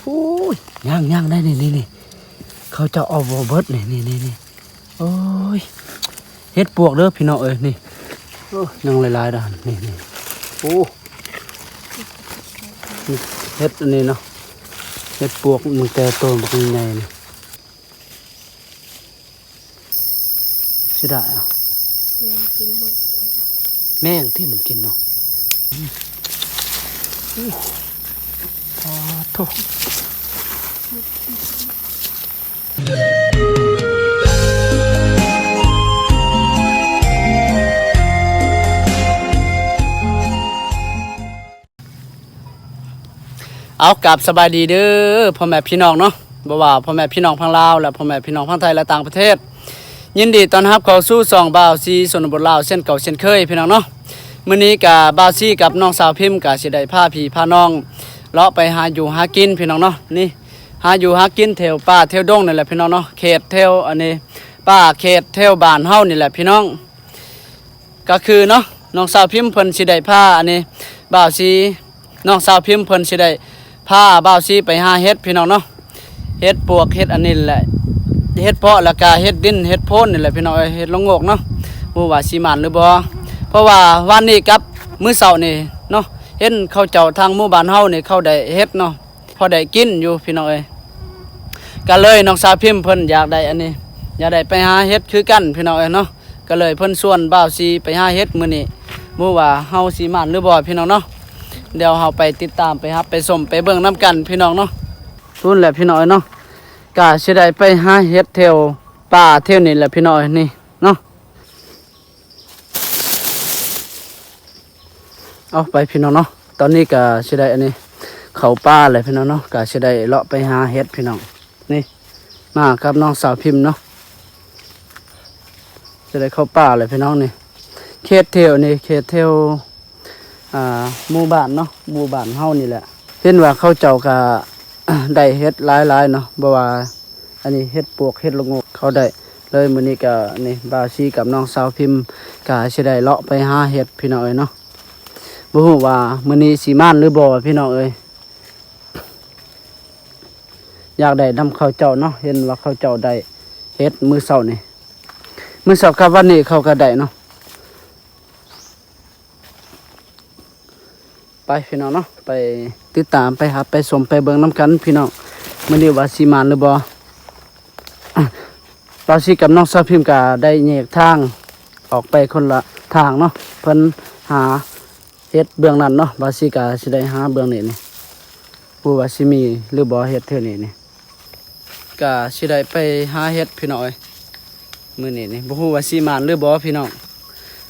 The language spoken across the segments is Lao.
ໂອ້ຍ ຍັງໆ ໄດ້ ນີ້ໆ ເຂົາເຈົ້າເອົາບໍ່ເບິດ ນີ້ໆ ໂອ້ຍ ເຫັດປວກເດີພີ່ນ້ອງເອີຍ ນີ້ ໂອ້ ຍັງຫຼາຍໆ ດານ ນີ້ໆ ໂອ້ ເຫັດອັນນີ້ເນາະ ເຫັດປວກ ມີແຕ່ໂຕບັກໃຫຍ່ໆ ນີ້. ເສຍດາຍ ແມງກິນໝົດ ແມງທີ່ມັນກິນເນາະ ອືມ ໂອ້ ປາດໂທ້. ເອົາ ກາບສະບາຍດີເດີພໍ່ແມ່ພີ່ນ້ອງເນາະ ບໍ່ວ່າພໍ່ແມ່ພີ່ນ້ອງຝັ່ງລາວ ແລະ ພໍ່ແມ່ພີ່ນ້ອງຝັ່ງໄທ ແລະ ຕ່າງປະເທດ ຍິນດີຕ້ອນຮັບເຂົ້າສູ່ຊ່ອງບ່າວຊີຊົນນະບົດລາວ ເຊັ່ນເກົ່າເຊັ່ນເຄີຍພີ່ນ້ອງເນາະ. ມື້ນີ້ກະບ່າວຊີກັບນ້ອງສາວພິມກະຊິໄດ້ພາພີ່ພານ້ອງເລາະໄປຫາຢູ່ຫາກິນພີ່ນ້ອງເນາະ ນີ້ ຫາຢູ່ຫາກິນແຖວປ່າແຖວດົງນີ້ແຫຼະພີ່ນ້ອງເນາະ ເຂດແຖວອັນນີ້ ປ່າເຂດແຖວບ້ານເຮົານີ້ແຫຼະພີ່ນ້ອງ. ກະຄືເນາະ ນ້ອງສາວພິມເພິ່ນຊິໄດ້ພາອັນນີ້ບ່າວຊີ ນ້ອງສາວພິມເພິ່ນຊິໄດ້ພາບ່າວຊີໄປຫາເຫັດພີ່ນ້ອງເນາະ ເຫັດປວກ ເຫັດອັນນີ້ແຫຼະ ເຫັດເປາະ ແລ້ວກະເຫັດດິນ ເຫັດໂພນນີ້ແຫຼະພີ່ນ້ອງເອີຍ ເຫັດລະໂງກເນາະ ບໍ່ຮູ້ວ່າຊິໝານຫຼືບໍ່ ເພາະວ່າວານນີ້ກັບມື້ເຊົ້ານີ້ເນາະ ເຫັນເຂົາເຈົ້າທາງໝູ່ບ້ານເຮົານີ້ເຂົາໄດ້ເຫັດເນາະ ພໍໄດ້ກິນຢູ່ພີ່ນ້ອງເອີຍ ກະເລີຍນ້ອງສາວພິມເພິ່ນຢາກໄດ້ອັນນີ້ ຢາກໄດ້ໄປຫາເຫັດຄືກັນພີ່ນ້ອງເອີຍເນາະ ກະເລີຍເພິ່ນຊວນບ່າວຊີໄປຫາເຫັດມື້ນີ້ ບໍ່ຮູ້ວ່າເຮົາຊິໝານຫຼືບໍ່ພີ່ນ້ອງເນາະ ດຽວເຮົາໄປຕິດຕາມ ໄປຮັບໄປຊົມໄປເບິ່ງນຳກັນພີ່ນ້ອງເນາະ. ພຸ້ນແຫຼະພີ່ນ້ອງເອີຍເນາະ ກະຊິໄດ້ໄປຫາເຫັດແຖວປ່າແຖວນີ້ແຫຼະພີ່ນ້ອງເອີຍ ນີ້ເນາະ. ເອົາ ໄປພີ່ນ້ອງເນາະ ຕອນນີ້ກະຊິໄດ້ອັນນີ້ ເຂົ້າປ່າແລ້ວພີ່ນ້ອງເນາະ ກະຊິໄດ້ເລາະໄປຫາເຫັດພີ່ນ້ອງ ນີ້ ມາກັບນ້ອງສາວພິມເນາະ ຊິໄດ້ເຂົ້າປ່າແລ້ວພີ່ນ້ອງ ນີ້ ເຂດແຖວນີ້ ເຂດແຖວ ອ່າ ໝູ່ບ້ານເນາະ ໝູ່ບ້ານເຮົານີ້ແຫຼະ ເຫັນວ່າເຂົາເຈົ້າກະໄດ້ເຫັດຫຼາຍໆ ເນາະ ບໍ່ວ່າ ອັນນີ້ເຫັດປວກ ເຫັດລະໂງກ ເຂົາໄດ້ເລີຍ ມື້ນີ້ກະນີ້ບ່າວຊີກັບນ້ອງສາວພິມກະຊິໄດ້ເລາະໄປຫາເຫັດພີ່ນ້ອງເອີຍເນາະ ບໍ່ຮູ້ວ່າມື້ນີ້ຊິໝານຫຼືບໍ່ພີ່ນ້ອງເອີຍ ຢາກໄດ້ນຳເຂົາເຈົ້າເນາະ ເຫັນວ່າເຂົາເຈົ້າໄດ້ເຫັດມື້ເຊົ້ານີ້ ມື້ເຊົ້າກັບວັນນີ້ເຂົາກະໄດ້ເນາະ. ໄປພີ່ນ້ອງເນາະ ໄປຕິດຕາມ ໄປຮັບໄປຊົມໄປເບິ່ງນຳກັນພີ່ນ້ອງ ມື້ນີ້ວ່າຊິໝານຫຼືບໍ່ ບ່າວຊີກັບນ້ອງສາວພິມກະໄດ້ແຍກທາງອອກໄປຄົນລະທາງເນາະ ເພິ່ນຫາເຫັດເບື້ອງນັ້ນເນາະ ບ່າວຊີກະຊິໄດ້ຫາເບື້ອງນີ້ ນີ້ ບໍ່ຮູ້ວ່າຊິມີຫຼືບໍ່ເຫັດເທື່ອນີ້ນີ້ ກະຊິໄດ້ໄປຫາເຫັດພີ່ນ້ອງເອີຍ ມື້ນີ້ນີ້ ບໍ່ຮູ້ວ່າຊິໝານຫຼືບໍ່ພີ່ນ້ອງ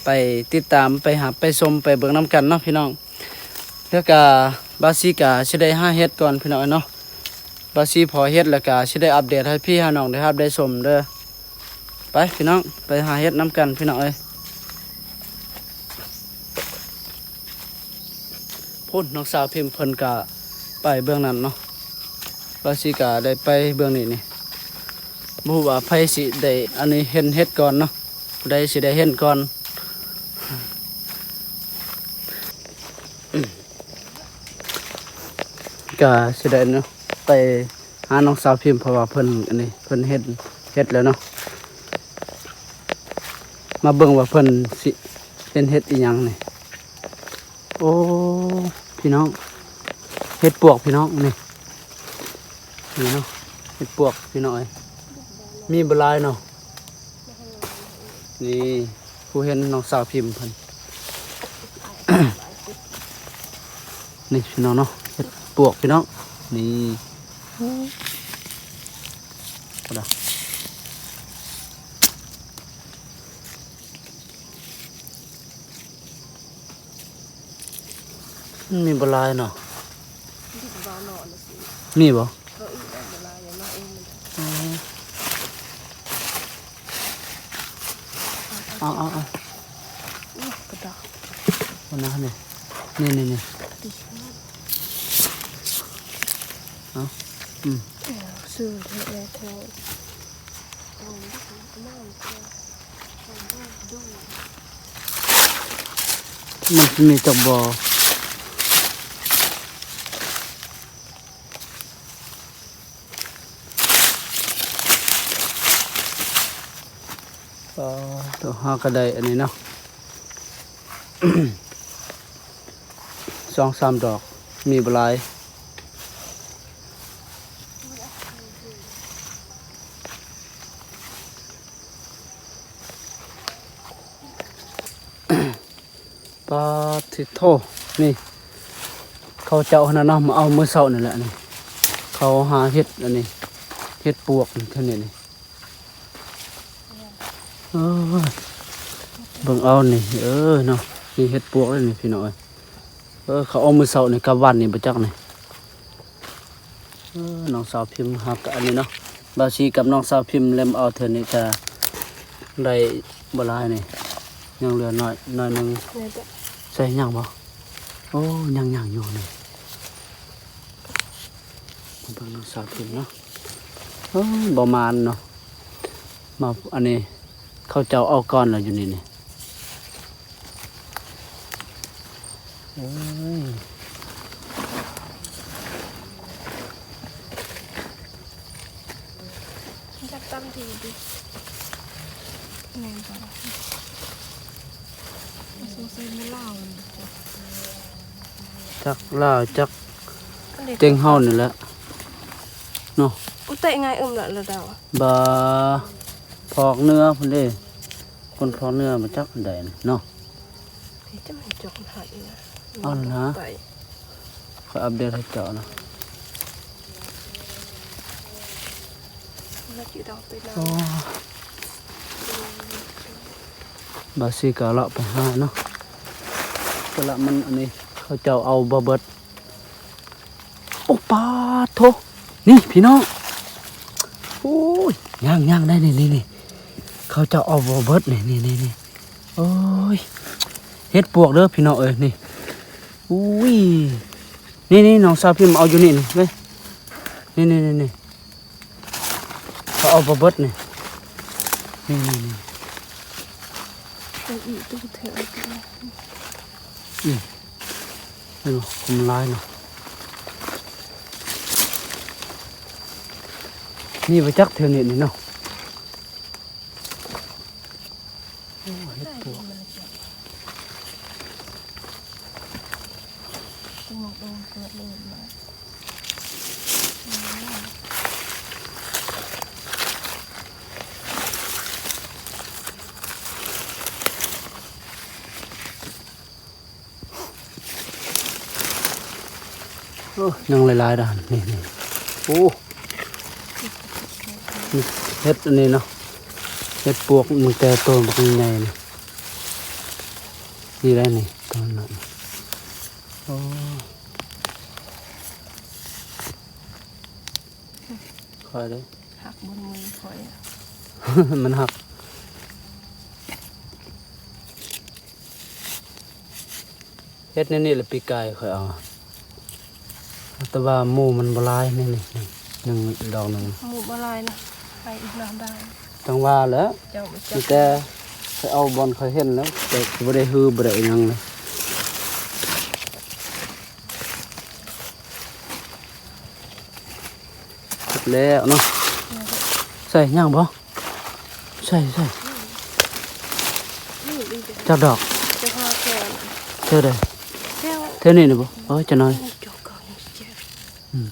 ໄປຕິດຕາມ ໄປຮັບໄປຊົມໄປເບິ່ງນຳກັນເນາະພີ່ນ້ອງ ແລ້ວກະບ່າວຊີກະຊິໄດ້ຫາເຫັດກ່ອນພີ່ນ້ອງເອີຍເນາະ ບ່າວຊີພໍເຫັດແລ້ວກະຊິໄດ້ອັບເດດໃຫ້ພີ່ໃຫ້ນ້ອງໄດ້ຮັບໄດ້ຊົມເດີ ໄປພີ່ນ້ອງ ໄປຫາເຫັດນຳກັນພີ່ນ້ອງເອີຍ. ພຸ້ນ ນ້ອງສາວພິມເພິ່ນກະໄປເບື້ອງນັ້ນເນາະ ບ່າວຊີກະໄດ້ໄປເບື້ອງນີ້ນີ້ ບໍ່ຮູ້ວ່າໃຜຊິໄດ້ອັນນີ້ເຫັນເຫັດກ່ອນເນາະ ຜູ້ໃດຊິໄດ້ເຫັນກ່ອນ ກະຊິໄດ້ເນາະ ໄປຫານ້ອງສາວພິມ ເພາະວ່າເພິ່ນອັນນີ້ ເພິ່ນເຫັນເຫັດແລ້ວເນາະ ມາເບິ່ງວ່າເພິ່ນຊິເຫັນເຫັດອີ່ຫຍັງນີ້. ໂອ້ ພີ່ນ້ອງ ເຫັດປວກພີ່ນ້ອງ ນີ້ ນີ້ເນາະ ເຫັດປວກພີ່ນ້ອງເອີຍ ມີບໍ່ຫຼາຍເນາະ ນີ້ ຜູ້ເຫັນນ້ອງສາວພິມເພິ່ນ ນີ້ພີ່ນ້ອງເນາະ ເຫັດປວກພີ່ນ້ອງ ນີ້ ໂອ້ ພຸ້ນນະ. ມັນມີບໍ່ຫຼາຍເນາະ ມີບໍ່? ເອີ ອີກແລ້ວບໍ່ຫຼາຍ ຢ່າມາເອງມັນ ເອົາ ເອົາ ເອົາ ກະດາ ພຸ້ນນະ ນີ້ ນີ້ ນີ້ ນີ້ ເອົາ ອືມ ເອີ ຊື່ແທ້ໆ ມັນຊິມີຈັກບໍ່? ປາໂທ້ ຫາກະໄດ້ອັນນີ້ເນາະ ສອງສາມດອກ ມີບໍ່ຫຼາຍ. ປາທິໂທ້ ນີ້ ເຂົາເຈົ້າຫັ້ນນະເນາະ ມາເອົາມື້ເຊົ້ານີ້ແຫຼະນີ້ ເຂົາຫາເຫັດອັນນີ້ ເຫັດປວກແຖວນີ້ນີ້. ເອີ ເບິ່ງເອົານີ້ ເອີເນາະ ນີ້ເຫັດປວກເດ້ນີ້ພີ່ນ້ອງເອີຍ. ເອີ ເຂົາເອົາມື້ເຊົ້ານີ້ກັບວັນນີ້ບໍ່ຈັກນີ້. ເອີ ນ້ອງສາວພິມຫາກະອັນນີ້ເນາະ ບ່າວສີກັບນ້ອງສາວພິມເລັມເອົາເທື່ອນີ້ກະໄດ້ບໍ່ຫຼາຍນີ້ ຍັງເຫຼືອໜ້ອຍ ໜ້ອຍໜຶ່ງ. ໃສ່ຍັງບໍ່? ໂອ້ ຍັງໆຢູ່ນີ້. ມາເບິ່ງນ້ອງສາວພິມເນາະ. ໂອ້ຍ ບໍ່ມານເນາະ ມາອັນນີ້ ເຂົາເຈົ້າເອົາກ່ອນລະຢູ່ນີ້ນີ້. ເອີຍ ຈັບຕຳທີ່ດິ ແມ່ນບໍ່? ສົງໄສແມ່ນລາວ ຈັກລາວຈັກ ເຕັງເຮົານີ້ແຫຼະເນາະ. ອຸເຕະງ່າຍອຶມລະລະດາວ ບໍ່ ພອກເໜືອພຸ້ນເດ້ ຄົນພອກເໜືອມາຈັກອັນໃດເນາະ. ເຮັດຈັ່ງໃດຈອກມັນຫາຍອີກນະ ອັນນະ ຂ້ອຍອັບເດດໃຫ້ເຈົ້ານະ. ໂອ້ ບາຊິກະເລາະໄປຫາເນາະ ກະລະມັນອັນນີ້ ເຂົາເຈົ້າເອົາບໍ່ເບິດ. ໂອ້ ປາໂທ້ ນີ້ພີ່ນ້ອງ ໂອ້ຍ ຍ່າງໆໄດ້ນີ້ ນີ້ ນີ້ ເຂົາເຈົ້າເອົາບໍ່ເບິດນີ້ ນີ້ ນີ້ ນີ້. ໂອ້ຍ ເຫັດປວກເດີພີ່ນ້ອງເອີຍ ນີ້. ອຸ້ຍ ນີ້ໆ ນ້ອງສາວພິມເອົາຢູ່ນີ້ນີ້ເວີຍ ນີ້ໆໆໆ ເຂົາເອົາບໍ່ເບິດນີ້ ນີ້ໆໆ. ເອົາອີກ ເອົາອີກ ອືມ ເຫັນບໍ່ ມັນຫຼາຍເນາະ ນີ້ບໍ່ຈັກແຖວນີ້ນີ້ເນາະ. ໂອ້ ເຫັດປວກ ໂອ້ ຍັງຫຼາຍໆດານ ນີ້ໆ. ໂອ້ ເຫັດອັນນີ້ເນາະ ເຫັດປວກ ມັນແຕ່ໂຕບັກໃຫຍ່ນີ້ ນີ້ໄດ໋ນີ້ ໂຕນັ້ນ. ໂອ້ ຂ້ອຍເດ້ ຫັກບົນມືຂ້ອຍ ມັນຫັກ. ເຮັດແນວນີ້ລະ ປີກາຍຂ້ອຍເອົາ ແຕ່ວ່າໝູມັນບໍ່ຫຼາຍ. ນີ້ ນີ້ ນີ້ ໜຶ່ງດອກໜຶ່ງ ໝູບໍ່ຫຼາຍນະ ໄປອີກນະດາວ. ຈັ່ງວ່າແຫຼະ ເຈົ້າບໍ່ຈັກ ມີແຕ່ໄປເອົາບ່ອນຂ້ອຍເຫັນແລ້ວ ແຕ່ບໍ່ໄດ້ຮື ບໍ່ໄດ້ອີຫຍັງນະ. ເສດແລ້ວເນາະ ໃສ່ຫຍັງບໍ່? ໃສ່ ໃສ່ ຈັກດອກ ເຈົ້າ ເຈົ້າ ແຖວນີ້ນະບໍ່? ເອີ ຈັກໜ້ອຍ ອືມ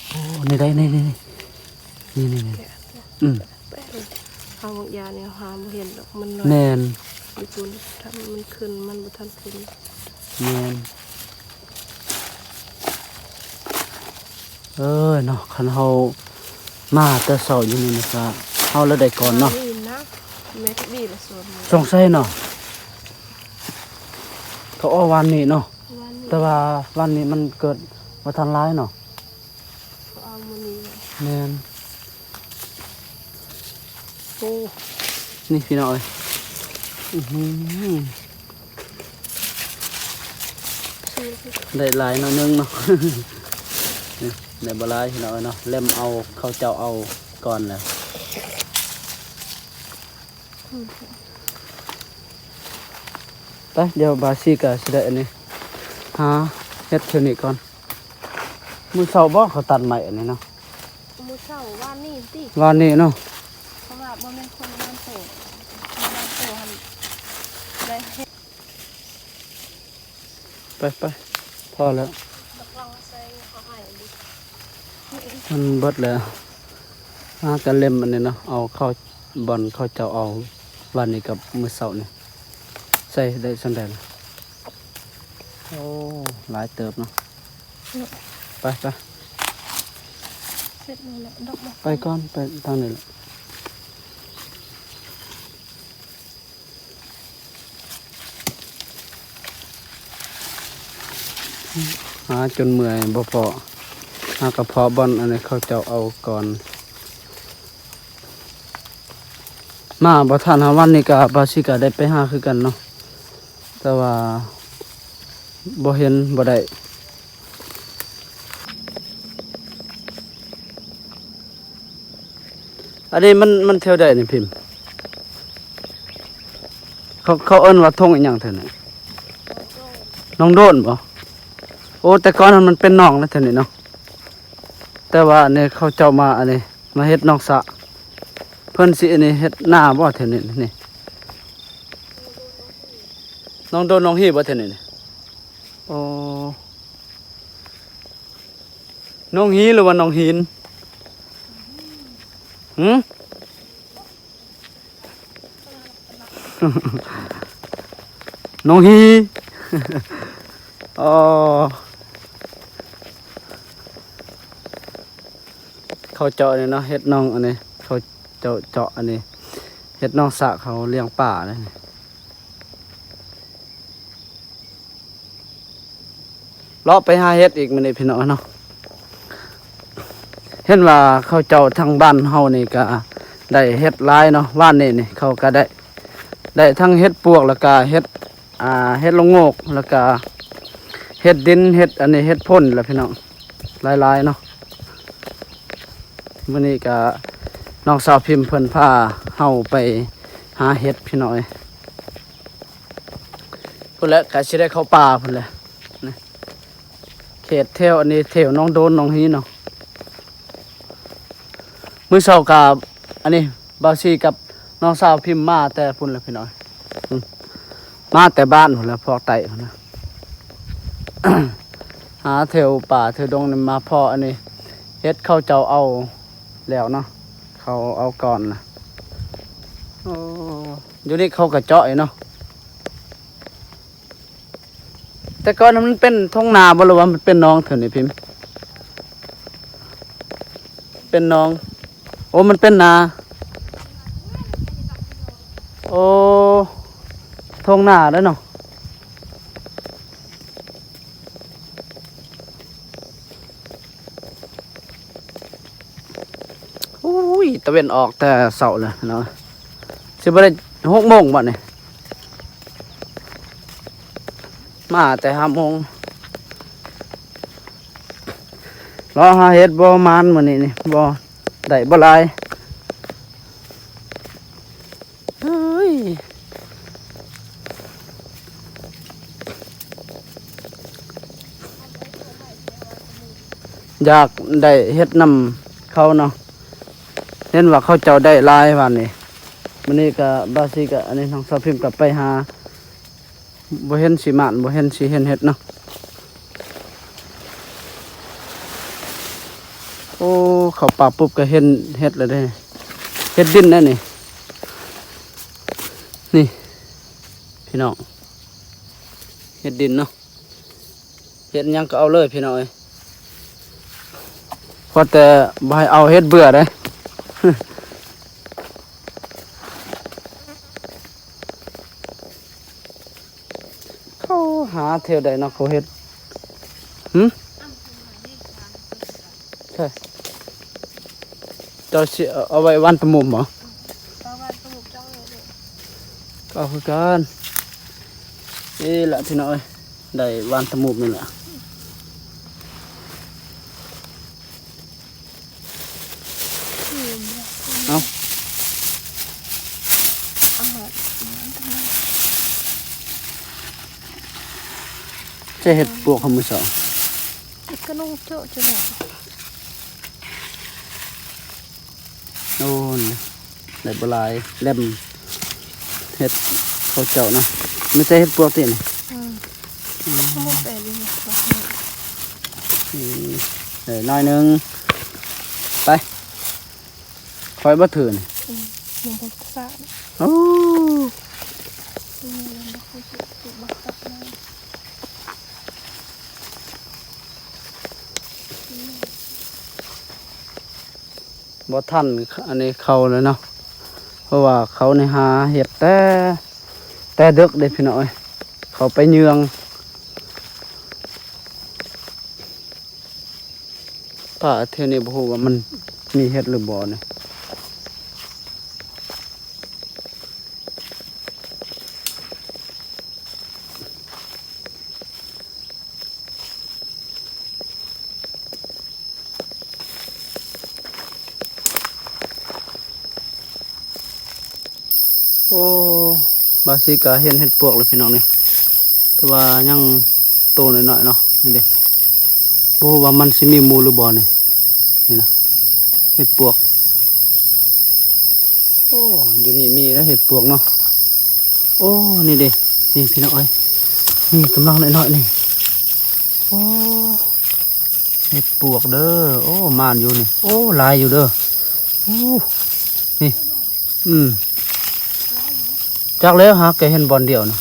ໂອ້ ນີ້ໄດ໋ ນີ້ ນີ້ ນີ້ ນີ້ ນີ້ ນີ້ ອືມ ເຮົາບາງຢ່າງນີ້ເຮົາຫາບໍ່ເຫັນດອກ ມັນນ້ອຍ ແມ່ນ ຢູ່ພຸ້ນ ຖ້າມັນຂຶ້ນ ມັນບໍ່ທັນຂຶ້ນ ແມ່ນ. ເອີເນາະ ຄັນເຮົາມາແຕ່ເຊົ້າຢູ່ນີ້ນະ ກະເຮົາລະໄດ້ກ່ອນເນາະ ແມ່ນດີລະ ສົງໄສເນາະ ເຂົາເອົາວານນີ້ເນາະ ແຕ່ວ່າວານນີ້ມັນເກີດບໍ່ທັນຫຼາຍເນາະ ເຂົາເອົາມື້ນີ້ ແມ່ນ. ໂອ້ ນີ້ພີ່ນ້ອງເອີຍ ອື້ຫື ໄດ້ຫຼາຍໜ້ອຍໜຶ່ງເນາະ ໄດ້ບໍ່ຫຼາຍພີ່ນ້ອງເອີຍເນາະ ເລັມເອົາ ເຂົາເຈົ້າເອົາກ່ອນແລ້ວ. ໄປ ດຽວບາຊິກະຊິໄດ້ອັນນີ້ ຫາເຮັດແຖວນີ້ກ່ອນ. ມື້ເຊົ້າບໍ່ເຂົາຕັດໄມ້ອັນນີ້ເນາະ? ມື້ເຊົ້າ ວານນີ້ຕິ ວານນີ້ເນາະ ເພາະວ່າບໍ່ແມ່ນຄົນງານໂຕ ໄປໆ ພໍແລ້ວ ມັນເບິດແລ້ວ. ຫາກະເລັມອັນນີ້ເນາະ ເອົາເຂົ້າ ບ່ອນເຂົາເຈົ້າເອົາວານນີ້ກັບມື້ເຊົ້ານີ້ ໃສ່ໄດ້ສ່ຳໃດລະ? ໂອ້ ຫຼາຍເຕີບເນາະ. ໄປໆ ເສັດແລ້ວແຫຼະ ດອກ ໄປກ່ອນ ໄປທາງນີ້ແຫຼະ. ຫາຈົນເມື່ອຍບໍ່ພໍ ຫາກະພໍບ່ອນອັນນີ້ເຂົາເຈົ້າເອົາກ່ອນ. ມາບໍ່ທັນຫາວັນນີ້ກະ ບາຊິກະໄດ້ໄປຫາຄືກັນເນາະ ແຕ່ວ່າບໍ່ເຫັນ ບໍ່ໄດ້. ອັນນີ້ມັນ ມັນແຖວໃດນີ້ພິມ? ເຂົາ ເຂົາເອີ້ນວ່າທົ່ງອີ່ຫຍັງແຖວນີ້? ໜອງໂດນບໍ່? ໂອ້ ແຕ່ກ່ອນຫັ້ນມັນເປັນໜອງນະແຖວນີ້ເນາະ ແຕ່ວ່າອັນນີ້ເຂົາເຈົ້າມາ ອັນນີ້ມາເຮັດໜອງສະ ເພິ່ນຊິອັນນີ້ເຮັດນາບໍ່ແຖວນີ້ນີ້? ໜອງໂດນໜອງຮີບໍ່ແຖວນີ້ນີ້? ໂອ້ ໜອງຮີ ຫຼືວ່າໜອງຫີນ? ຫື? ໜອງຮີ. ອໍ ເຂົາເຈາະນີ້ເນາະ ເຮັດໜອງອັນນີ້ ເຂົາເຈົ້າເຈາະອັນນີ້ ເຮັດໜອງສະເຂົາລ້ຽງປາເດ້. ເລາະໄປຫາເຫັດອີກມື້ນີ້ພີ່ນ້ອງເນາະ. ເຫັນວ່າເຂົາເຈົ້າທາງບ້ານເຮົານີ້ກະໄດ້ເຫັດຫຼາຍເນາະ ວານນີ້ນີ້ເຂົາກະໄດ້ ໄດ້ທັງເຫັດປວກ ແລ້ວກະເຫັດ ອ່າ ເຫັດລະໂງກ ແລ້ວກະເຫັດດິນ ເຫັດອັນນີ້ ເຫັດໂພນລະພີ່ນ້ອງ ຫຼາຍໆເນາະ. ມື້ນີ້ກະນ້ອງສາວພິມເພິ່ນພາເຮົາໄປຫາເຫັດພີ່ນ້ອງເອີຍ. ພຸ້ນແຫຼະ ກະຊິໄດ້ເຂົ້າປ່າພຸ້ນແຫຼະ ນີ້ ເຂດແຖວອັນນີ້ ແຖວໜອງໂດນໜອງຮີເນາະ. ມື້ເຊົ້າກະ ອັນນີ້ ບ່າວຊີກັບນ້ອງສາວພິມມາແຕ່ພຸ້ນແຫຼະພີ່ນ້ອງ ອືມ ມາແຕ່ບ້ານພຸ້ນແຫຼະ ພວກໃຕ້ພຸ້ນນະ ຫາແຖວປ່າແຖວດົງນີ້ ມາພໍ້ອັນນີ້ ເຫັດເຂົາເຈົ້າເອົາແລ້ວເນາະ ເຂົາເອົາກ່ອນນະ. ໂອ້ ຢູ່ນີ້ເຂົາກະເຈາະຢູ່ເນາະ. ແຕ່ກ່ອນມັນເປັນທົ່ງນາບໍ່ ຫຼືວ່າມັນເປັນໜອງເທື່ອນີ້ພິມ? ເປັນໜອງ. ໂອ້ ມັນເປັນນາ. ໂອ້ ທົ່ງນາເດ້ເນາະ. ໂອ້ຍ ຕາເວັນອອກແຕ່ເຊົ້າແລ້ວເນາະ ຊິບໍ່ໄດ້ຫົກໂມງບໍ່ນີ້ ມາແຕ່ຫ້າໂມງ. ເລາະຫາເຫັດບໍ່ໝານມື້ນີ້ນີ້ ບໍ່ໄດ້ບໍ່ຫຼາຍ. ເຮີ້ຍ ຢາກໄດ້ເຫັດນຳເຂົາເນາະ ເຫັນວ່າເຂົາເຈົ້າໄດ້ຫຼາຍວານນີ້. ມື້ນີ້ກະບ່າວຊີກະ ອັນນີ້ ນ້ອງສາວພິມກະໄປຫາ ບໍ່ເຫັນຊິໝານ ບໍ່ເຫັນຊິເຫັນເຫັດເນາະ. ໂອ້ ເຂົ້າປ່າປຸບກະເຫັນເຫັດແລ້ວເດ້ ເຫັດດິນແລ້ວນີ້ ນີ້ພີ່ນ້ອງ ເຫັດດິນເນາະ. ເຫັດຫຍັງກະເອົາເລີຍພີ່ນ້ອງເອີຍ ພໍແຕ່ບໍ່ໃຫ້ເອົາເຫັດເບື່ອເດ້. ເຂົາຫາແຖວໃດເນາະ ເຂົາເຮັດ ຫື? ໃຊ່ ເຈົ້າຊິເອົາໄວ້ຫວ່ານຕະໝຸ່ມບໍ? ເອົາຫວ່ານຕະໝຸ່ມເຈົ້າເລີຍ ເອົາຄືກັນ. ນີ້ລະພີ່ນ້ອງເອີຍ ໄດ້ຫວ່ານຕະໝຸ່ມນີ້ລະ. ເອົາ ໃສ່ເຫັດປວກເຮົາມື້ເຊົ້າ ເຮັດກະໜຸ່ງເຈາະຈະໄດ້. ໂອ້ ໄດ້ບໍ່ຫຼາຍ ແລມເຫັດເຂົາເຈົ້ານະ ມີແຕ່ເຫັດປວກຕິນີ້. ອືມ ໂ ມັນແປດີເນາະ ອືມ ໄດ້ໜ້ອຍໜຶ່ງ ໄປ ຂ້ອຍບໍ່ຖືນີ້ ອືມ ມັນບໍ່ສາດ ໂອ້ ບໍ່ທັນ ອັນນີ້ເຂົາແລ້ວເນາະ ເພາະວ່າເຂົານີ້ຫາເຫັດແຕ່ ແຕ່ເດິກເດ້ພີ່ນ້ອງເອີຍ ເຂົາໄປເຍືອງ ປ່າແຖວນີ້ບໍ່ຮູ້ວ່າມັນມີເຫັດຫຼືບໍ່ນີ້. ໂອ້ ບາຊິກະເຫັນເຫັດປວກແລ້ວພີ່ນ້ອງນີ້ ແຕ່ວ່າຍັງໂຕນ້ອຍໆເນາະ ນີ້ເດ້ ບໍ່ຮູ້ວ່າມັນຊິມີໝູ່ຫຼືບໍ່ນີ້ ນີ້ນະ ເຫັດປວກ. ໂອ້ ຢູ່ນີ້ມີແລ້ວເຫັດປວກເນາະ ໂອ້ ນີ້ເດ້ ນີ້ພີ່ນ້ອງເອີຍ ນີ້ກຳລັງນ້ອຍໆນີ້ ໂອ້ ເຫັດປວກເດີ ໂອ້ ໝານຢູ່ນີ້ ໂອ້ ຫຼາຍຢູ່ເດີ ໂອ້ ນີ້ ອືມ ຈັກແລ້ວ ຫາກະເຫັນບ່ອນດຽວນະ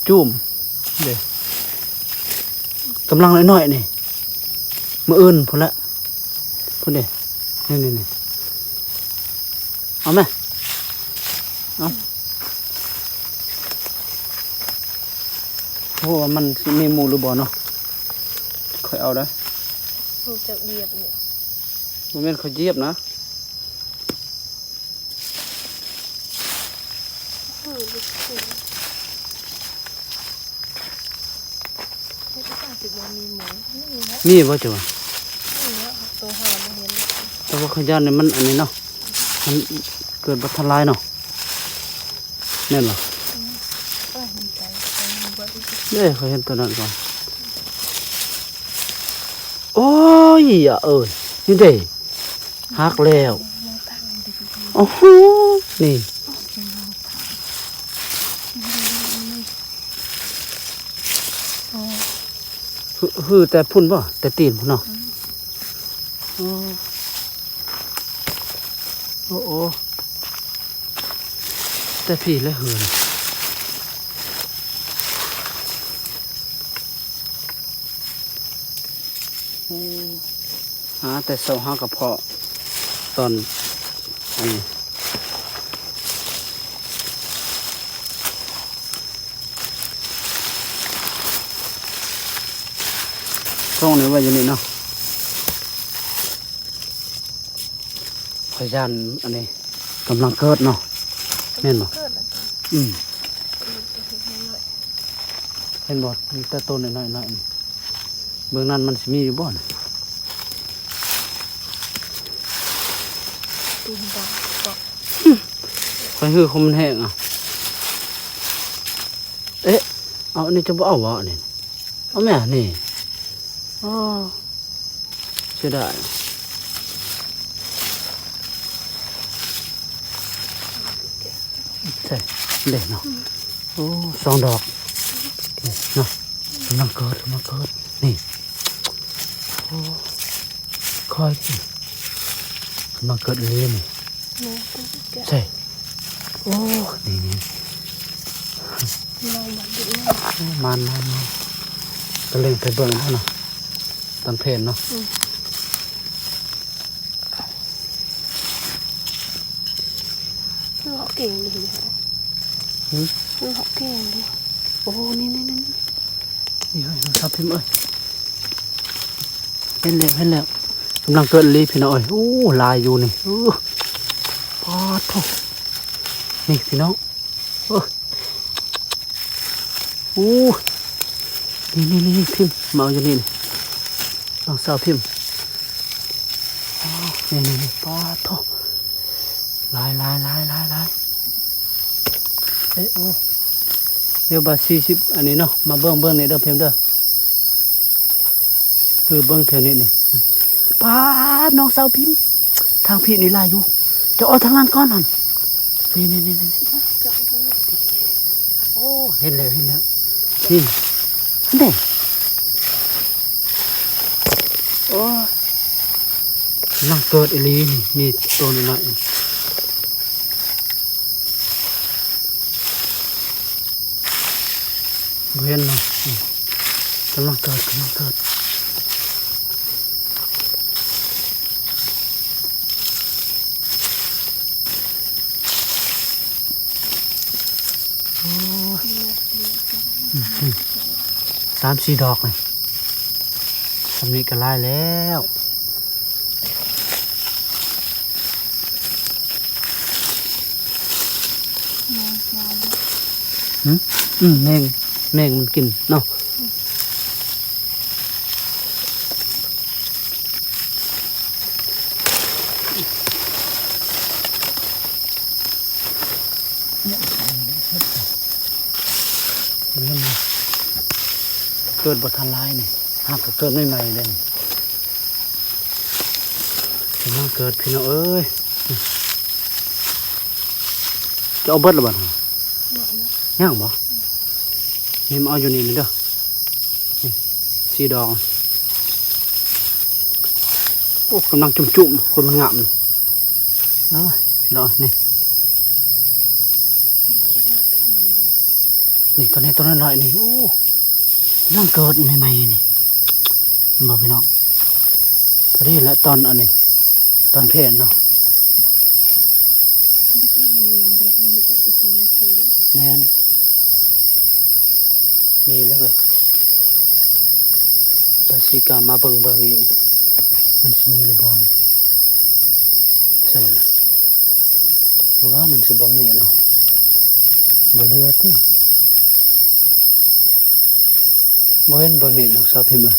ຈູ້ມເດ້ ກຳລັງນ້ອຍໆນີ້ ມື້ອື່ນພຸ້ນແຫຼະ ພຸ້ນເດ້ ນີ້ໆໆ ເອົາແມ ເອົາ ໂອ້ ວ່າມັນຊິມີໝູ່ຫຼືບໍ່ເນາະ ຂ້ອຍເອົາໄດ້ ຮູ້ຈັກຢຽບບໍ່ ບໍ່ແມ່ນຂ້ອຍຢຽບນະ ມີບໍ່ເຈົ້າວ່າ ແຕ່ວ່າຂ້ອຍຢ້ານນີ້ມັນອັນນີ້ເນາະ ມັນເກີດບໍ່ທັນຫຼາຍເນາະ ແມ່ນບໍ່ ເດ້ ຂ້ອຍເຫັນໂຕນັ້ນກ່ອນ ໂອ້ຍ ອາເອີຍ ນີ້ເດ້ ຫັກແລ້ວ ໂອ້ໂຫ ນີ້ ຫື ຫືແຕ່ພຸ້ນບໍ່ ແຕ່ຕີນພຸ້ນເນາະ ໂອ້ ໂອ້ ໂອ້ ແຕ່ພີ້ແຫຼະເຫີນ. ໂອ້ ຫາແຕ່ເຊົ້າ ຫາກະເພາະຕອນ ອັນນີ້ ສົ່ງນີ້ໄວ້ຢູ່ນີ້ເນາະ ພະຍານອັນນີ້ກຳລັງເກີດເນາະ ແມ່ນບໍ່? ອືມ ເຫັນບໍ່? ມີແຕ່ໂຕນ້ອຍໆ ເບິ່ງນັ້ນມັນຊິມີຢູ່ບໍ່ນະ? ຕີນດຳເກາະ ຂ້ອຍຮືຄົມມັນແຫ້ງອ່ະ ເອະ ເອົາ ອັນນີ້ຈະບໍ່ເອົາບໍ່ ອັນນີ້? ເອົາແມ່ ນີ້ ອໍ ເສຍດາຍ ໃສ່ເດ້ເນາະ ໂອ້ ສອງດອກ ນີ້ເນາະ ກຳລັງເກີດ ກຳລັງເກີດ ນີ້ ໂອ້ ຄ່ອຍ ກຳລັງເກີດອີ່ຫຼີນີ້ ແມ່ນ ໃສ່ ໂອ້ ນີ້ໆ ລອງມາດູ ໂອ້ ມານໆ ກະເລັ່ງໄປເບິ່ງເນາະ ຕາມແຜນເນາະ ອືມ ຄືເຮົາເກັ່ງດີ ຫື ຄືເຮົາເກັ່ງດີ ໂອ້ ນີ້ໆໆ ນີ້ເຮີ້ຍ ນ້ອງສາວພິມເອີຍ ເຫັນແລ້ວ ເຫັນແລ້ວ ກຳລັງເກີດອີ່ຫຼີພີ່ນ້ອງເອີຍ ໂອ້ ຫຼາຍຢູ່ນີ້ ໂອ້ ປາດໂທ້ ນີ້ພີ່ນ້ອງ ເອີ ໂອ້ ນີ້ໆໆ ພິມ ມາເອົາຢູ່ນີ້ ນ້ອງສາວພິມ ນີ້ໆໆ ປາດໂທ້ ຫຼາຍໆໆໆ ເອະ ໂອ້ ດຽວບາດສີ່ສິບ ອັນນີ້ເນາະ ມາເບິ່ງ ເບິ່ງນີ້ເດີພິມເດີ ຄືເບິ່ງແຖວນີ້ນີ້ ປາດ ນ້ອງສາວພິມ ທາງພີ້ນີ້ຫຼາຍຢູ່ ເຈົ້າເອົາທາງນັ້ນກ່ອນຫັ້ນ ນີ້ໆໆໆ ໂອ້ ເຫັນແລ້ວ ເຫັນແລ້ວ ນີ້ ເດ້ ໂອ້ຍ ກຳລັງເກີດອີ່ຫຼີນີ້ ມີໂຕນ້ອຍໆ ບໍ່ເຫັນເນາະ ນີ້ ກຳລັງເກີດ ກຳລັງເກີດ. ໂອ້ຍ ອືມ ສາມສີ່ດອກນີ້ ສ່ຳນີ້ກໍຫຼາຍແລ້ວ. ແມງ ອືມ ແມງ ແມງມັນກິນເນາະ. ເກີດບໍ່ທັນຫຼາຍນີ້ ຫາກະເກີດໃໝ່ໆເດ້ນີ້ ກຳລັງເກີດພີ່ນ້ອງເອີຍ. ຈະເອົາເບິດລະບໍ່? ຍັງບໍ່? ນີ້ມາເອົາຢູ່ນີ້ເດີ ນີ້ ສີ່ດອກ ໂອ້ ກຳລັງຈຸ້ມໆ ຄົນມັນງາມນີ້ ເອີ ພີ່ນ້ອງ ນີ້ ນີ້ ໂຕນີ້ ໂຕນ້ອຍໆນີ້ ໂອ້ ກຳລັງເກີດໃໝ່ໆນີ້ ເຫັນບໍ່ພີ່ນ້ອງ? ພໍດີແຫຼະຕອນອັນນີ້ ຕອນເພນເນາະ ແມ່ນ ມີແລ້ວເວີຍ ປາຊີກາມາເບິ່ງ ເບິ່ງນີ້ ມັນຊິມີຫຼືບໍ່ນີ້ ໃສ່ລະ ເພາະວ່າມັນຊິບໍ່ມີເນາະ ບໍ່ເຫຼືອຕິ ບໍ່ເຫັນ ເບິ່ງນີ້ນ້ອງສາວພິມເອີຍ.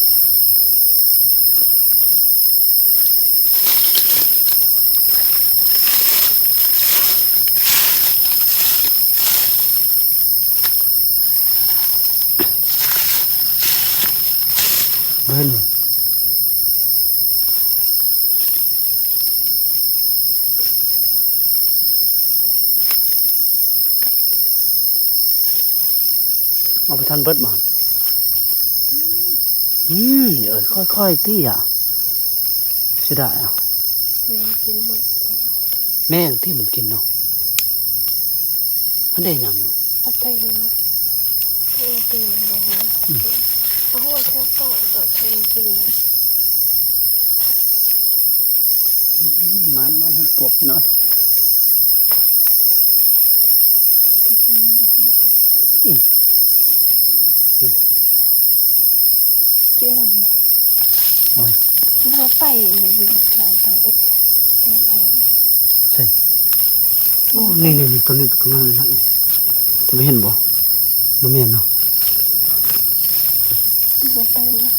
ເບິ່ງ ເອົາບໍ່ທັນເບິດບໍ່? ອືມ ເອີຍ ຄ່ອຍໆຕິອະ ເສຍດາຍອະ ແມງກິນໝົດ ແມງທີ່ມັນກິນເນາະ. ມັນໄດ້ຫຍັງ? ເອົາໄປເລີຍເນາະ ເອົາໄປເລີຍ ບໍ່ຮູ້ ອືມ ບໍ່ຮູ້ວ່າແຖວເກາະ ເກາະແຖວກິນເລີຍ. ອືມ ມັນ ມັນເຫັດປວກພີ່ນ້ອງ ອືມ ນີ້ ຈິເລີຍນະ ໂອ້ຍ ບໍ່ໄປເລີຍ ໄປ ໄປ ເອີ ແຄນເອົາ ໃສ່ ໂອ້ ນີ້ໆໆ ໂຕນີ້ກຳລັງນ້ອຍໆ ຈະໄປເຫັນບໍ່? ບໍ່ແມ່ນເນາະ ບໍ່ໄປເນາະ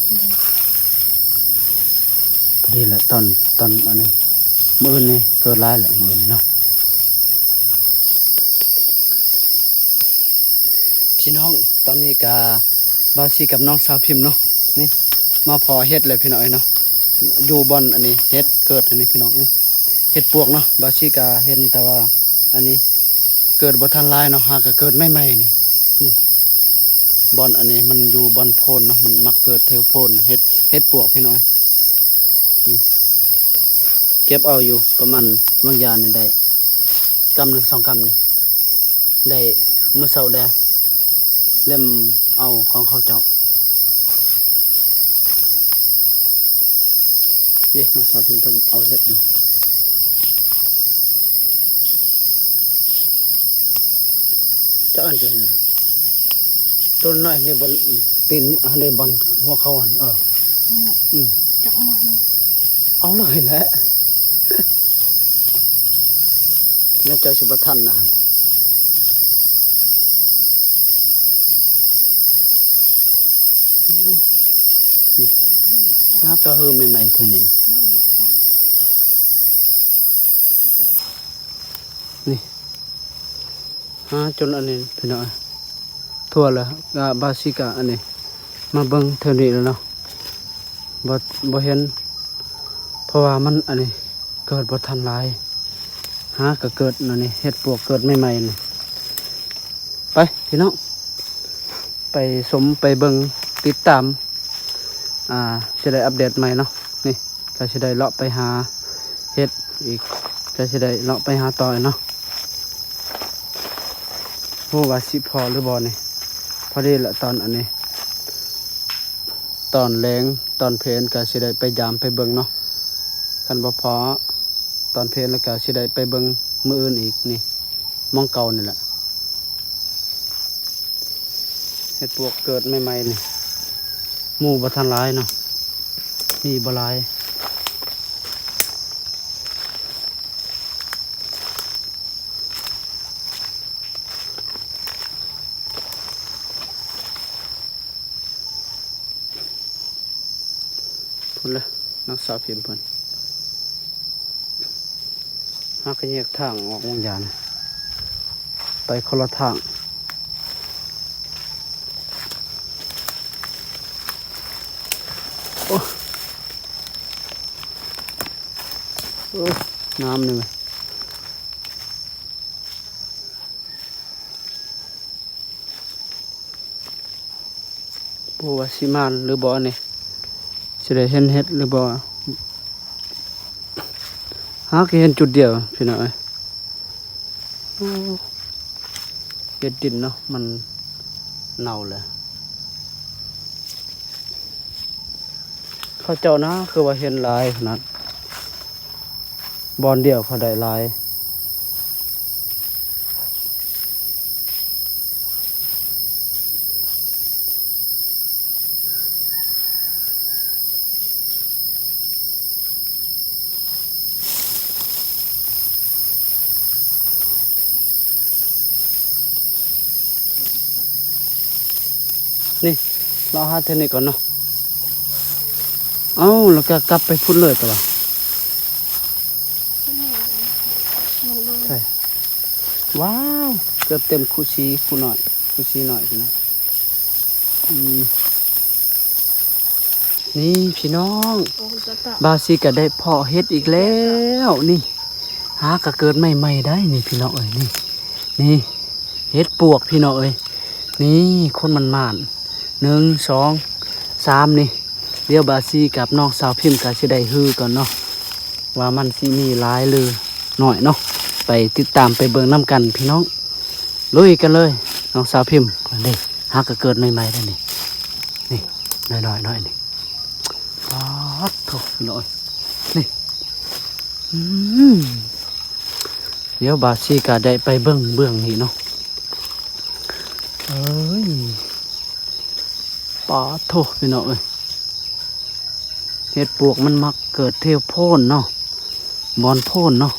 ພໍດີແຫຼະ ຕອນ ຕອນອັນນີ້ ມື້ອື່ນນີ້ເກີດຫຼາຍແຫຼະ ມື້ອື່ນນີ້ເນາະ. ພີ່ນ້ອງ ຕອນນີ້ກະບ່າວຊີກັບນ້ອງສາວພິມເນາະ ນີ້ ມາພໍ້ເຫັດແລ້ວພີ່ນ້ອງເອີຍເນາະ ຢູ່ບ່ອນອັນນີ້ ເຫັດເກີດອັນນີ້ພີ່ນ້ອງ ເຫັດປວກເນາະ. ບ່າວຊີກະເຫັນແຕ່ວ່າອັນນີ້ເກີດບໍ່ທັນຫຼາຍເນາະ ຫາກະເກີດໃໝ່ໆນີ້ ນີ້ ບ່ອນອັນນີ້ມັນຢູ່ບ່ອນໂພນເນາະ ມັນມັກເກີດແຖວໂພນ ເຫັດ ເຫັດປວກພີ່ນ້ອງ ນີ້ ເກັບເອົາຢູ່ ປະມານບາງຢ່າງນີ້ໄດ້ກຳໜຶ່ງສອງກຳນີ້ ໄດ້ມື້ເຊົ້າແດ່ ເລັມເອົາຂອງເຂົາເຈົ້າ ເດ້ ນ້ອງສາວພິມເພິ່ນເອົາເຫັດຢູ່ ຈັກອັນເປັນຫຍັງ ໂຕນ້ອຍໃນບ່ອນຕີນ ໃນບ່ອນຫົວເຂົ່າຫັ້ນ ເອີ ນັ້ນແຫຼະ ອືມ ຈັກໝໍ້ນະ ເອົາເລີຍແຫຼະ. ແລ້ວເຈົ້າຊິບໍ່ທັນນະຫັ້ນ ໂອ້ ນີ້ ຫາກະເຮີໃໝ່ໆເທື່ອນີ້ ນີ້ ຫາຈົນອັນນີ້ພີ່ນ້ອງ ທົ່ວແລ້ວ ກະບ່າວຊີກະອັນນີ້ ມາເບິ່ງເທື່ອນີ້ແລ້ວເນາະ ບໍ່ ບໍ່ເຫັນ ເພາະວ່າມັນອັນນີ້ ເກີດບໍ່ທັນຫຼາຍ ຫາກະເກີດອັນນີ້ ເຫັດປວກເກີດໃໝ່ໆນີ້ ໄປພີ່ນ້ອງ. ໄປຊົມໄປເບິ່ງຕິດຕາມ ອ່າ ຊິໄດ້ອັບເດດໃໝ່ເນາະ. ນີ້ກໍຊິໄດ້ເລາະໄປຫາເຫັດອີກ ກໍຊິໄດ້ເລາະໄປຫາຕໍ່ເນາະ. ບໍ່ຮູ້ວ່າຊິພໍຫຼືບໍ່ນີ້. ພໍດີລະຕອນອັນນີ້ ຕອນແລງຕອນເພນກໍຊິໄດ້ໄປຢາມໄປເບິ່ງເນາະ. ຄັນບໍ່ພໍຕອນເພນແລ້ວກໍຊິໄດ້ໄປເບິ່ງມື້ອື່ນອີກ. ນີ້ ໝ່ອງເກົ່ານີ້ແຫຼະ. ເຫັດປວກເກີດໃໝ່ໆນີ້ ໝູ່ບໍ່ທັນຫຼາຍເນາະ ມີບໍ່ຫຼາຍ. ພຸ້ນລະ ນາງສາວພິມເພິ່ນຫາກະແຍກທາງອອກວາງຢານ ໄປຄົນລະທາງ. ໂອ້ ໂອ້ ນ້ຳນີ້ແມ່ນ ບໍ່ຮູ້ວ່າຊິມານຫຼືບໍ່ນີ້ ຊິໄດ້ເຫັນເຫັດຫຼືບໍ່. ຫາກະເຫັນຈຸດດຽວພີ່ນ້ອງເອີຍ. ໂອ້ ເຮັດດິນເນາະ ມັນເນົ່າແລ້ວ. ເຂົາເຈົ້ານະ ຄືວ່າເຫັນຫຼາຍຂະໜາດ ບ່ອນດຽວເຂົາໄດ້ຫຼາຍ. ນີ້ ເລາະຫາແຖວນີ້ກ່ອນເນາະ. ເອົ້າ ແລ້ວກໍກັບໄປພຸ້ນເລີຍຕົວະ. ໃສ່ ວ້າວ ເກືອບເຕັມຄູຊີ ຄູນ້ອຍ ຄູຊີນ້ອຍພຸ້ນນະ. ອືມ ນີ້ພີ່ນ້ອງ ໂອ້ ຕາຕາ ບ່າວຊີກະໄດ້ເພາະເຫັດອີກແລ້ວນີ້. ຫາກະເກີດໃໝ່ໆໄດ໋ນີ້ພີ່ນ້ອງເອີຍ. ນີ້ ນີ້ເຫັດປວກພີ່ນ້ອງເອີຍ. ນີ້ ຄົນໝານໆ ໜຶ່ງ ສອງ ສາມ ນີ້. ດຽວບ່າວຊີກັບນ້ອງສາວພິມກະຊິໄດ້ຮືກ່ອນເນາະ ວ່າມັນຊິມີຫຼາຍຫຼືໜ້ອຍເນາະ. ໄປຕິດຕາມໄປເບິ່ງນຳກັນພີ່ນ້ອງ. ລຸຍກັນເລີຍນ້ອງສາວພິມ. ນີ້ ຫາກະເກີດໃໝ່ໆໄດ໋ນີ້. ນີ້ ນ້ອຍໆ ນ້ອຍນີ້. ປາດໂທ້ ນ້ອຍ ນີ້. ອືມ ດຽວບ່າວຊີກະໄດ້ໄປເບິ່ງເບື້ອງນີ້ເນາະ. ເອີຍ ປາດໂທ້ ພີ່ນ້ອງເອີຍ. ເຫັດປວກມັນມັກເກີດແຖວໂພນເນາະ ບ່ອນໂພນເນາະ.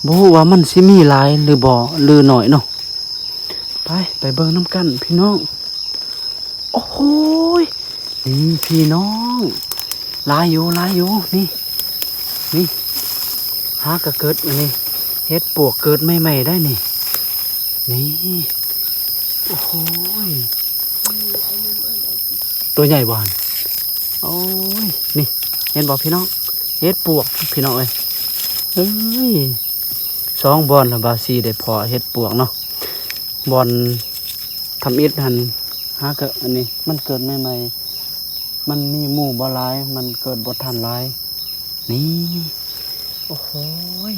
ບໍ່ຮູ້ວ່າມັນຊິມີຫຼາຍຫຼືບໍ່ ຫຼືໜ້ອຍເນາະ. ໄປ ໄປເບິ່ງນຳກັນພີ່ນ້ອງ. ໂອ້ໂຫຍ ນີ້ພີ່ນ້ອງ ຫຼາຍຢູ່ ຫຼາຍຢູ່. ນີ້ ນີ້ ຫາກະເກີດອັນນີ້ ເຫັດປວກເກີດໃໝ່ໆໄດ໋ນີ້. ນີ້ ໂອ້ໂຫຍ ຕົວໃຫຍ່ບໍ່ຫັ້ນ? ໂອ້ຍ ນີ້ ເຫັນບໍ່ພີ່ນ້ອງ? ເຫັດປວກພີ່ນ້ອງເອີຍ. ເອີຍ ສອງບ່ອນລະ ບ່າວຊີໄດ້ເພາະເຫັດປວກເນາະ. ບ່ອນທຳອິດຫັ້ນ ຫາກະ ອັນນີ້ ມັນເກີດໃໝ່ໆ ມັນມີໝູ່ບໍ່ຫຼາຍ ມັນເກີດບໍ່ທັນຫຼາຍ. ນີ້ ໂອ້ໂຫຍ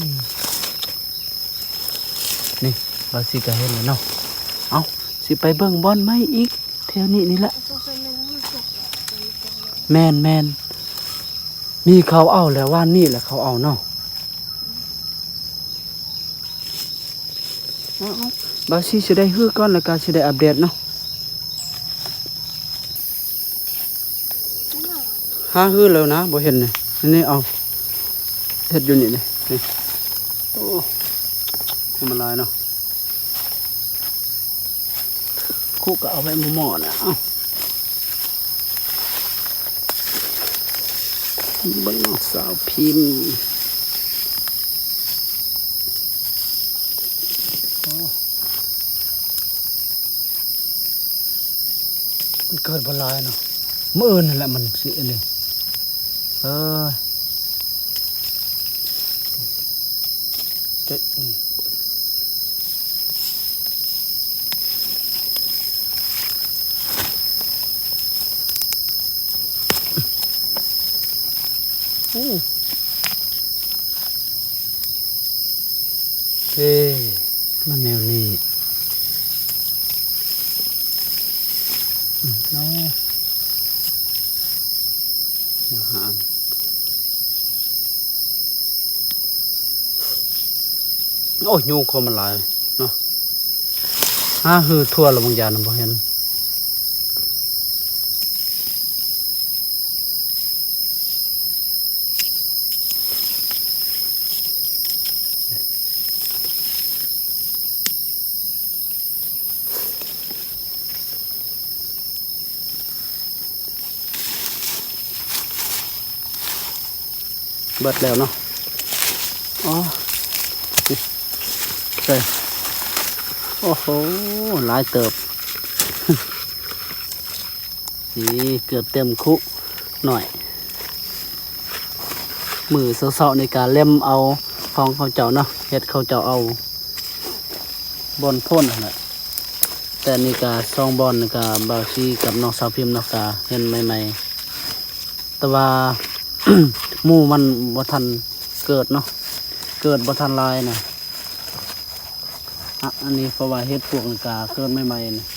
ນີ້ ບ່າວຊີກະເຫັນແລ້ວເນາະ. ເອົ້າ ຊິໄປເບິ່ງບ່ອນໃໝ່ອີກ ແຖວນີ້ນີ້ແຫຼະ. ແມ່ນໆ ມີເຂົາເອົາແລ້ວ ວານນີ້ແຫຼະເຂົາເອົາເນາະ. ເອົາໆ ບ່າວຊີຊິໄດ້ຮື້ກ່ອນ ແລ້ວກະຊິໄດ້ອັບເດດເນາະ. ຫາຮື້ແລ້ວນະ ບໍ່ເຫັນນີ້. ນີ້ ເອົາ ເຮັດຢູ່ນີ້ ນີ້ ນີ້. ໂອ້ ມັນຫຼາຍເນາະ. ຄຸກະເອົາໄວ້ໝໍ້ໆນະ. ເອົ້າ ເບິ່ງນ້ອງສາວພິມ. ໂອ້ ມັນເກີດບໍ່ຫຼາຍເນາະ. ມື້ອື່ນຫັ້ນແຫຼະມັນຊິອັນນີ້. ເອີ ຈະ ອືມ. ໂອ້ ເອີ ມັນແນວນີ້ ອືມ ເນາະ ອາຫານ ໂອ້ຍ ຍຸງຄົນມັນຫຼາຍເນາະ ຫາຮືທົ່ວລະບາງຢ່າງນະ ບໍ່ເຫັນ. ເບິດແລ້ວເນາະ ອໍ ເອີ ໂອ້ໂຫ ຫຼາຍເຕີບ. ນີ້ເກືອບເຕັມຄຸໜ້ອຍ ມື້ເຊົ້າໆນີ້ກະເລັມເອົາຂອງເຂົາເຈົ້າເນາະ ເຮັດເຂົາເຈົ້າເອົາບ່ອນໂພນຫັ້ນແຫຼະ ແຕ່ນີ້ກະສອງບ່ອນນີ້ກະບ່າວຊີກັບນ້ອງສາວພິມເນາະ ກະເຫັນໃໝ່ໆ ແຕ່ວ່າ ໝູ່ມັນບໍ່ທັນເກີດເນາະ ເກີດບໍ່ທັນຫຼາຍນະ ອະ ອັນນີ້ເພາະວ່າເຫັດປວກນີ້ກະເກີດໃໝ່ໆນະ.